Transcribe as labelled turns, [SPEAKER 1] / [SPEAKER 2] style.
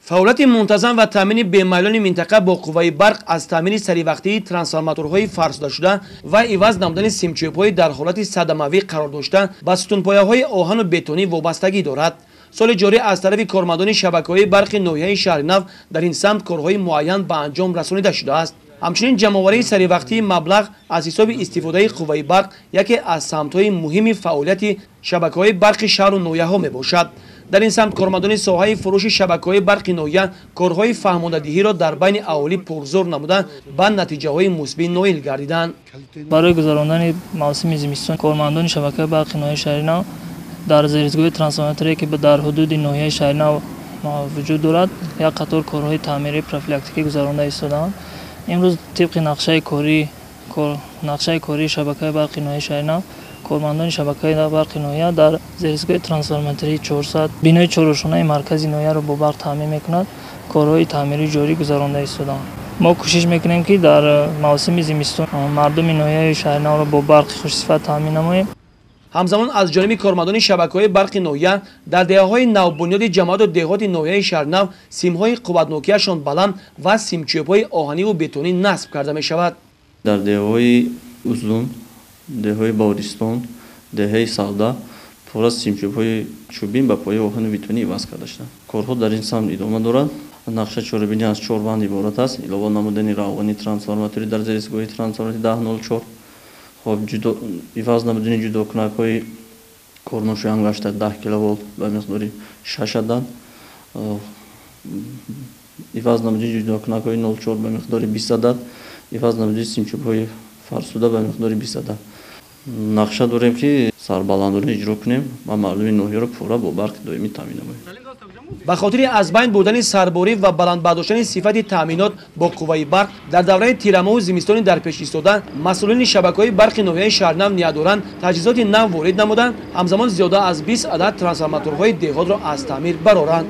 [SPEAKER 1] Фаъолияти мунтазам ва таъмини бемайлони минтақа бо қувваи барқ аз таъмини саривақтии трансформаторҳои фарсудашуда ва иваз намудани симчӯбҳои дар ҳолати садамавӣ қарор дошта ба сутунпояҳои оҳану бетонӣ вобастагӣ дорад. Соли ҷорӣ аз тарафи кормандони шабакаҳои барқи ноҳияи Шаҳринав дар ин самт корҳои муайян ба анҷом расонида шудааст. Ҳамчунин ҷамъоварии саривақтии маблағ аз ҳисоби истифодаи қувваи барқ яке аз самтҳои муҳими фаъолияти шабакаҳои барқи шаҳру ноҳияҳо мебошад. Дар ин самт кормандони соҳаи фурӯши шабакаҳои барқи ноҳия корҳои фаҳмондадиҳиро дар байни аҳолӣ пурзӯр намуда ба натиҷаҳои мусбӣ ноил гардиданд.
[SPEAKER 2] Барои гузарондани мавсими зимистон кормандони шабакаи барқи ноҳияи Шаҳринав дар зеризгоҳи трансформаторе, ки дар ҳудуди ноҳияи Шаҳринав вуҷуд дорад, як қатор корҳои таъмирии профилактикӣ гузаронда истодаанд. Имрӯз тибқи нақшаи кории шабакаи барқи ноҳияи Шаҳринав кормандони шабакаи барқи ноҳия дар зеризгоҳи трансформатории 400, бинои чорошонаи маркази ноҳияро бо барқ таъмин мекунад, корҳои таъмирии ҷорӣ гузаронда истодаанд. Мо кӯшиш мекунем, ки дар мавсими зимистон мардуми ноҳияи Шаҳринавро бо барқи хушсифат таъмин намоем.
[SPEAKER 1] Ҳамзамон аз ҷониби кормандони шабакаҳои барқи ноҳия дар деҳаҳои навбунёди ҷамоату деҳоти ноҳияи Шаҳринав симҳои қувватнокиашон баланд ва симчӯбҳои оҳаниву бетонӣ насб карда мешавад.
[SPEAKER 3] Дар деҳаҳои Узлун, деҳаҳои Бовристон, деҳаи Савда пурра симчӯбҳои чӯбин ба пояи оҳану бетонӣ иваз карда шуданд. Корҳо дар ин самт идома дорад. Нақша чорабинӣ аз чор банд иборат аст: илова намудани равғани трансформаторӣ дар зеризгоҳи трансформатори 1004, хоб, иваз намудани ҷудокунакҳои корношоям гашта 10 киловолт ба миқдори шаш адад, иваз намудани ҷудокунакҳои 04 ба миқдори 20 адад, иваз намудани симчӯбҳои фарсуда ба миқдори 20 адад. Нақша дорем, ки сарбаландона иҷро кунем ва мардуми ноҳияро пурра бо барқи доимӣ таъмин намоем.
[SPEAKER 1] Ба хотири аз байн бурдани сарборӣ ва баланд бардоштани сифати таъминот бо қувваи барқ дар давраи тирамоҳу зимистони дар пеш истода, масъулини шабакаҳои барқи ноҳияи Шаҳринав ният доранд таҷҳизоти нав ворид намуда, ҳамзамон зиёда аз 20 адад трансформаторҳои деҳотро аз таъмир бароранд.